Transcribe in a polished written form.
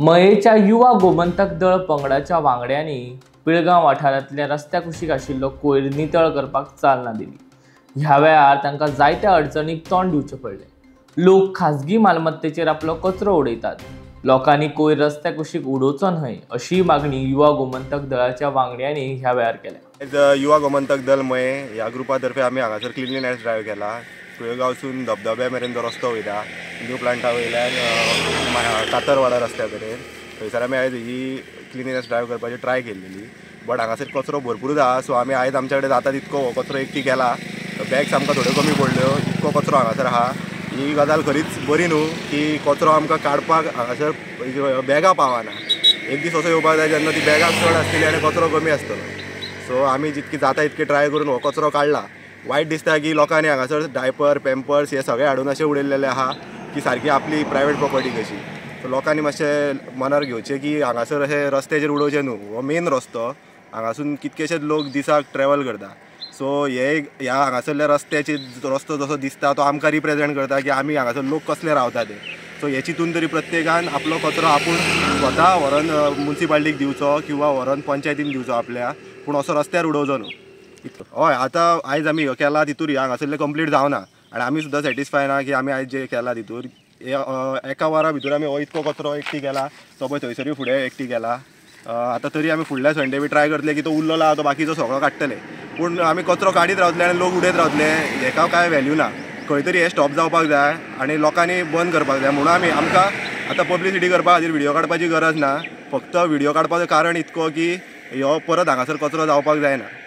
मयेच्या युवा गोमंतक दळ पंगडाच्या वांगड्यांनी पिळगांव वाठारांतल्या रस्त्या कुशीक आशिल्लो कोयर नितळ करपाक चालना दिली. ह्या वेळार तांकां जायत्या अडचणीक तोंड दिवचें पडलें. लोक खाजगी मालमत्तेचेर आपलो कचरो उडयतात. लोकांनी कोयर रस्त्या कुशीक उडोवचो न्हय अशी मागणी युवा गोमंतक दळाच्या वांगड्यांनी ह्या वेळार केल्या. युवा गोमंतक दल मये ह्या ग्रुपा तर्फे आमी हांगासर क्लिनलीनेस ड्रायव्ह केला. कुळगांवसून धबधब्या मेरेन जो रस्तो वयता न्यू प्लांटा वयल्यान कातरवाडा रस्त्या मेरेन थंयसर आमी आयज ही क्लिनलीनेस ड्रायव्ह करपाची ट्राय केल्लेली. बट हांगासर कचरो भरपूर आहा, सो आमी आयज आमच्या कडेन जाता तितको हो कचरो एकटी केला. बॅग्स आमकां थोड्यो कमी पडल्यो, इतको कचरो हांगासर आहा. ही गजाल खरीच बरी न्हू की कचरो आमकां काडपाक हांगासर बॅगां पावना. एक दीस असो येवपाक जाय जेन्ना ती बॅगां चड आसतली आनी कचरो कमी आसतलो. सो आमी जितकी जाता तितकी ट्राय करून हो कचरो काडला. वायट दिसता की लोकांनी हांगासर डायपर पॅम्पर्स हे सगळे हाडून अशें उडयल्लेले आहा की सारकी आपली प्रायवेट प्रॉपर्टी कशी. सो लोकांनी मातशें मनार घेवचें की हांगासर अशें रस्त्याचेर उडोवचें न्हू. हो मेन रस्तो, हांगासून कितकेशेच लोक दिसाक ट्रॅवल करता. सो हे ह्या हांगासरल्या रस्त्याचे रस्तो जसो दिसता तो आमकां रिप्रेजेंट करता की आमी हांगासर लोक कसले रावता ते. सो हे चिंतून तरी प्रत्येकान आपलो कचरो आपूण स्वता व्हरोन मुन्सिपालिटीक दिवचो किंवा व्हरोन पंचायतीन दिवचो आपल्या, पूण असो रस्त्यार उडोवचो न्हू. हय, आतां आयज आमी ह्यो केला तितूर ह्या हांगासरलें कंप्लीट जावना आनी आमी सुद्दां सॅटिस्फाय ना की आमी आयज जे केला तितूर एका वरा भितर आमी हो इतको कचरो एकटी केला, तो पळय थंयसरूय फुडें एकटी केला. आतां तरी आमी फुडल्या संडे बी ट्राय करतले की तो उरलेलो आहा तो बाकीचो सगळो काडटले. पूण आमी कचरो काडीत रावतले आनी लोक उडयत रावतले हेका कांय व्हॅल्यू ना. खंय तरी हें स्टॉप जावपाक जाय आनी लोकांनी बंद करपाक जाय. म्हणून आमी आमकां आतां पब्लिसिटी करपा खातीर व्हिडियो काडपाची गरज ना. फक्त व्हिडियो काडपाचो कारण इतको की ह्यो परत हांगासर कचरो जावपाक जायना.